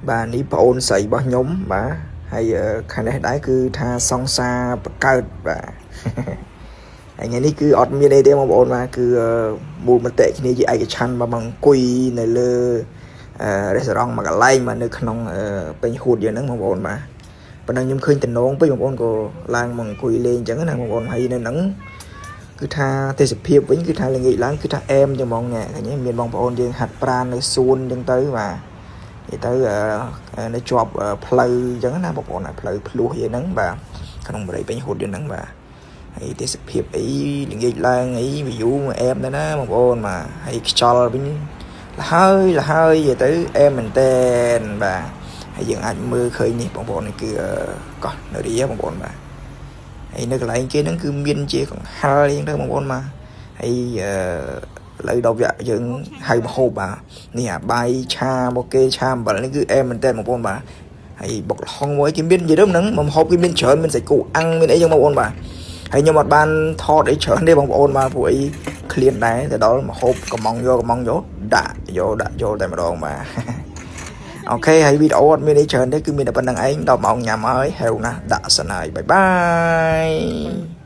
បាទនេះប្អូនស្រីរបស់ខ្ញុំបាទហើយអឺខាងនេះដែរគឺថាសង្សារបកើតបាទ ហើយថ្ងៃនេះគឺអត់មានអីទេបងប្អូនបាទគឺអឺមូលមតិគ្នាជាឯកច្ឆន្ទបាទមកអង្គុយនៅលើអឺរេស្តូរ៉ង់មួយកន្លែងបាទនៅក្នុងអឺពេញហួតយើងហ្នឹងបងប្អូនបាទប៉ុន្តែខ្ញុំឃើញតំណងពេកបងប្អូនក៏ឡើងមកអង្គុយលេងអញ្ចឹងណាបងប្អូនហើយនៅហ្នឹងគឺថាទេសភាពវិញគឺថាល្ងាចឡើងគឺថាអែមចឹងហ្មងនេះឃើញទេមានបងប្អូនយើងហាត់ប្រាណនៅសួនអញ្ចឹងទៅបាទនិយាយទៅអឺនៅជាប់ផ្លូវអញ្ចឹងណាបងប្អូនផ្លូវភ្លោះអីហ្នឹងបាទក្នុងបរិយាពេញហួតយើងហ្នឹងបាទ ហើយទេសភាពអីល្ងាចឡើងអី view អែមដែរណាបងប្អូនបាទហើយខ្យល់វិញលហើយលហើយនិយាយទៅអែមមែនតែនបាទហើយយើងអាចមើលឃើញនេះបងប្អូននេះគឺកោះនរាបងប្អូនបាទហើយនៅកន្លែងគេហ្នឹងគឺមានជាកង្ហាល់អីចឹងទៅបងប្អូនបាទហើយអឺឥឡូវដល់វគ្គយើងហៅមហូបបាទនេះអាបាយឆាមកគេឆាអំបិលនេះគឺអែមមែនតើបងប្អូនបាទហើយបុកល្ហុងមួយគេមាននិយាយទៅហ្នឹងមហូបគេមានច្រើនមានសាច់គោអាំងមានអីចឹងបងប្អូនបាទ ហើយខ្ញុំអត់បានថតអីច្រើនទេបងប្អូនបាទព្រោះអីឃ្លានដែរទៅដល់មកហូបកំងយកកំងយកដាក់យកដាក់យកតែម្ដងបាទ OK ហើយវីដេអូអត់មានអីច្រើនទេគឺមានតែប៉ុណ្្នឹងឯងដល់ម៉ោងញ៉ាំហើយហេវណាស់ដាក់សិនហើយ bye bye.